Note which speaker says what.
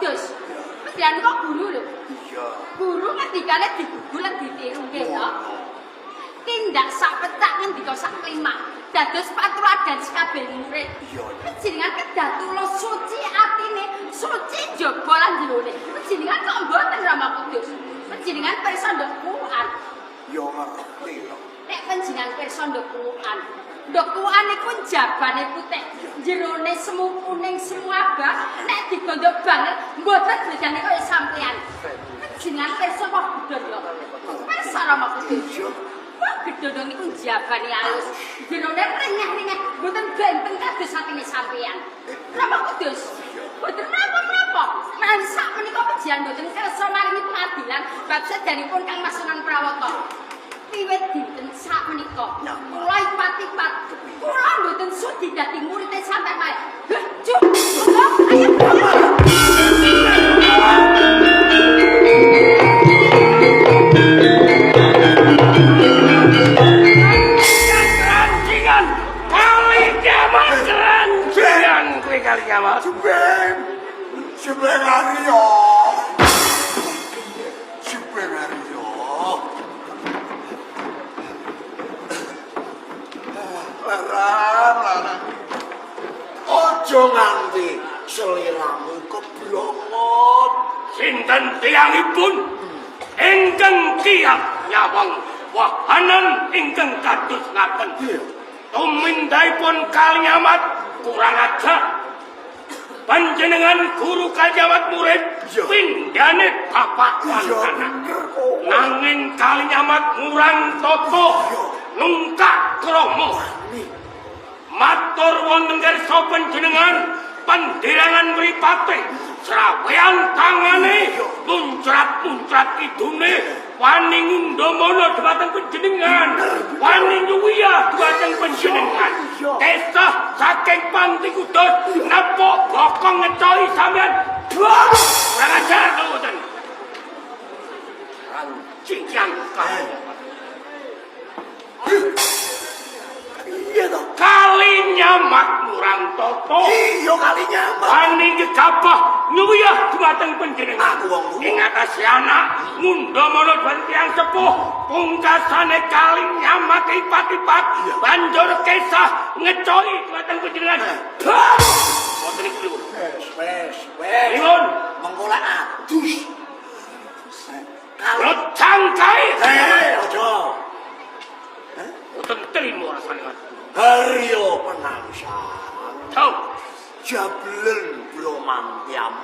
Speaker 1: Kudus. Panjenengan kok guru lho.
Speaker 2: Iya.
Speaker 1: Guru ngendikane digugu lan ditiru nggih to. Tindak sak pecak ngendika sak klimak. Dados patuladan sakabeh murid.
Speaker 2: Iya.
Speaker 1: Panjenengan kedah tulus suci atine, suci njaba lan jerone. Panjenengan kok mboten, Rama Kudus? Panjenengan pirsa nduk Quran.
Speaker 2: Ya ngerti lho.
Speaker 1: Nek panjenengan pirsa nduk Quran. Nduk Quran niku njabane putih, jerone semu kuning, semu abang, nek digondok banget mboten bedane kaya sampean. Panjenengan pirsa kok gedhong. Pirsa, Rama Kudus?
Speaker 2: Iya.
Speaker 1: Wah, gedhong niku njabane alus. Jerone renyah-renyah, mboten benten kados atine sampean. Rama Kudus. Mboten menapa-menapa. Menawi sak menika panjenengan mboten kersa maringi pengadilan bab sedanipun Kang Mas Sunan Prawata. Wiwit dinten sak menika, kula ipat-ipat, kula mboten sudi dadi murid sampean malih. Heh, Cuk. Monggo, ayo.
Speaker 3: Keranjingan kali kiamat, keranjingan kowe kali kiamat.
Speaker 2: Jebeng. Jebeng Aryo. Jebeng Aryo. Larang, larang. Aja nganti seliramu keblongot.
Speaker 3: Sinten tiyangipun ingkang kiat nyawang wahanan ingkang kados ngaten? Tumindahipun Kalinyamat kurang ajar. Panjenengan guru, Kalinyamat murid, pindhane bapak lan anak.
Speaker 2: Bener kowe.
Speaker 3: Nanging Kalinyamat ngurang tata, nungkak krama. Matur wonten ngarsa panjenengan, panderangan mripate srawean tangane muncrat-muncrat idune, wani ngundhamana dhumateng panjenengan, wani nyuwiyah dhumateng panjenengan. Kesah saking Panti Kudus nepuk bokong ngecoki sampean. Kurang ajar kok mboten. Rancing kamu.
Speaker 2: Piye to?
Speaker 3: Kalinyamat murang tata.
Speaker 2: Iya, Kalinyamat.
Speaker 3: Wani gegabah nyuwiyah dhumateng panjenengan.
Speaker 2: Aku wong tuwa.
Speaker 3: Ing atase anak ngundhamana dhumateng tiyang sepuh, pungkasane Kalinyamat ipat-ipat banjur kesah ngecoki dhumateng panjenengan. Boten iku.
Speaker 2: Wes, wes, wes.